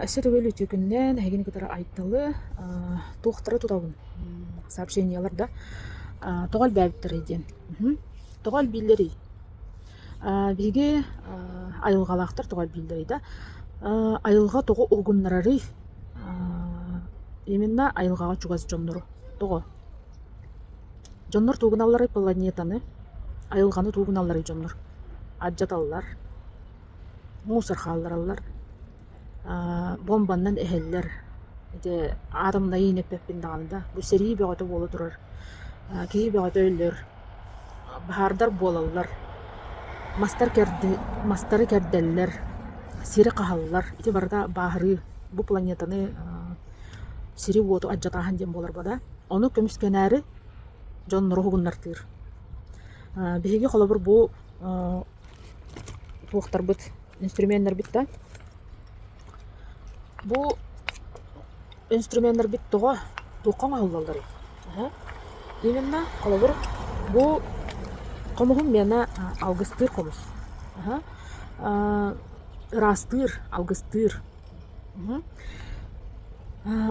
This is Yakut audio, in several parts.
Өссө төгүл үтүө күнүнэн эһигини кытары Айталы туохтары тутабын сообщениелар да тоҕо элбээбиттэрий диэн. Тоҕо элбииллэрий? Биһиги айылҕалаахтар тоҕо элбииллэрий да? Айылҕа тоҕо уһугуннарарый? Именно айылҕаҕа чугас дьоннору. Тоҕо? Дьоннор тугуналларый планетаны, айылҕаны тугуналларый дьоннор? Алдьаталлар, мусор хааллараллар, бомбаннан эһэллэр. Ити атомнай иһин эппэппин даҕаны да, бу сэрии бөҕөтө буола турар, киһи бөҕөтө өлөр, баһаардар буолаллар, мастар кэрди мастары кэрдэллэр, сири хаһаллар. Ити барыта бааһырыы. Бу планетаны сири-уоту алдьатааһын диэн буолар бада. Ону көмүскэнээри дьоннору уһугуннартыыр. Биһиги холобур бу туохтарбыт, инструменнарбыт да бу инструменнарбыт тоҕо туохха оҥоһуллалларый? Именно холобур бу хомуһум миэнэ алгыстыыр хомус. Ыраастыыр, алгыстыыр.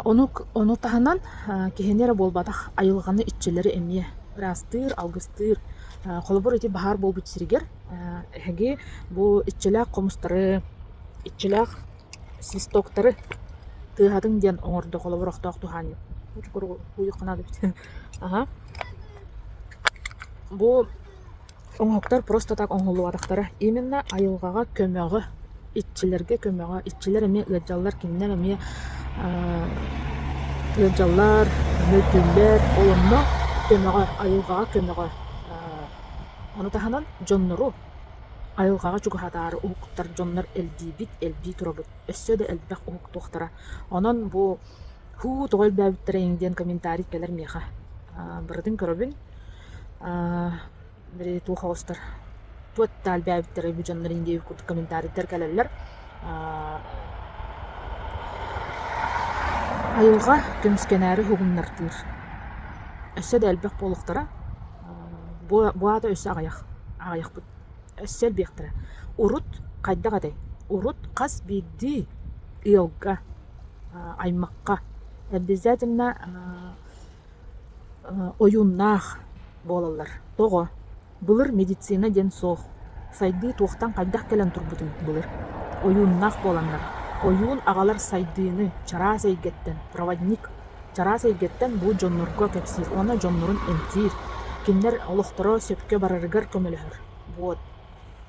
Ону ону таһынан киһини эрэ буолбатах, айылҕаны, иччилэри эмиэ ыраастыыр, алгыстыыр. Холобур, ити баһаар буолбут сиригэр эһиги бу иччилээх хомустары, иччилээх свистоктары тыаһатыҥ диэн оҥордо холобур охтоох туһаанньыт. Аһа. Бу Оҥоһуктар просто так оҥоһуллубатахтара. Именно айылҕаҕа көмөҕө, иччилэргэ көмөҕө, иччилэр эмиэ ыалдьаллар, кинилэр эмиэ ыалдьаллар, мөлтүүллэр, ол онно көмөҕө, айылҕаҕа көмөҕө. Ону таһынан дьоннору айылҕаҕа чугаһатаары уһуктар дьоннор элбиибит, элбии турабыт. Өссө да элбэх уһуктуохтара. Онон бу һуу тоҕо элбээбиттэрэй диэн комментарий кэлэр миэхэ. Барытын көрөбүн. Били туох оҕустар туот да элбээбиттэрэй бу дьоннор диэбит курдук комментарийдар кэлэллэр. Айылҕа көмүскэнээри уһугуннартыыр. Өссө да элбэх буолуохтара. Бу бу аата өссө аҕыйах аҕыйахпыт. Өссө элбиэхтэрэ. Урут хайдах этэй? Урут хас биирдии ыалга, аймахха обязательно ойууннаах буолаллар. Тоҕо? Былыр медицина диэн суох. Сайдыы туохтан хайдах кэлэн турбутун былыр. Ойууннаах буоланнар. Ойуун аҕалар сайдыыны чараас эйгэттэн, проводник чараас эйгэттэн бу дьоннорго кэпсиир уонна дьоннорун эмтиир. Кинилэр олохторо сөпкө барарыгар көмөлөһөр. Вот.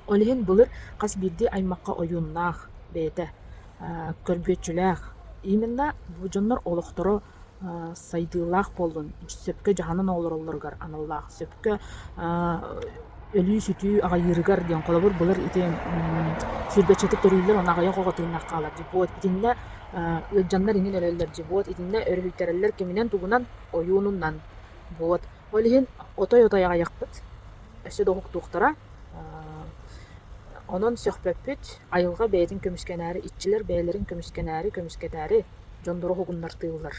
Ол иһин былыр хас биирдии аймахха ойууннаах бэйэтэ көрбүөччүлээх. Именно бу дьоннор олохторо сайдыылаах буоллун, сөпкө дьаһанан олороллоругар аналлаах, сөпкө өлүү-сүтүү аҕайыырыгар диэн холобур былыр ити сүүрбэччэтик төрүүллэр уонна аҕыйах оҕо тыыннаах хаалар дии вот итиннэ ыалдьаннар иҥин өлөллөр дии вот итиннэ өрүһүйтэрэллэр киминэн-тугунан ойуунунан вот ол иһин отой-отой аҕыйахпыт өссө да уһуктуохтара онон сөхпөппүт айылҕа бэйэтин көмүскэнээри иччилэр бэйэлэрин көмүскэнээри көмүскэтээри дьоннору уһугуннартыыллар.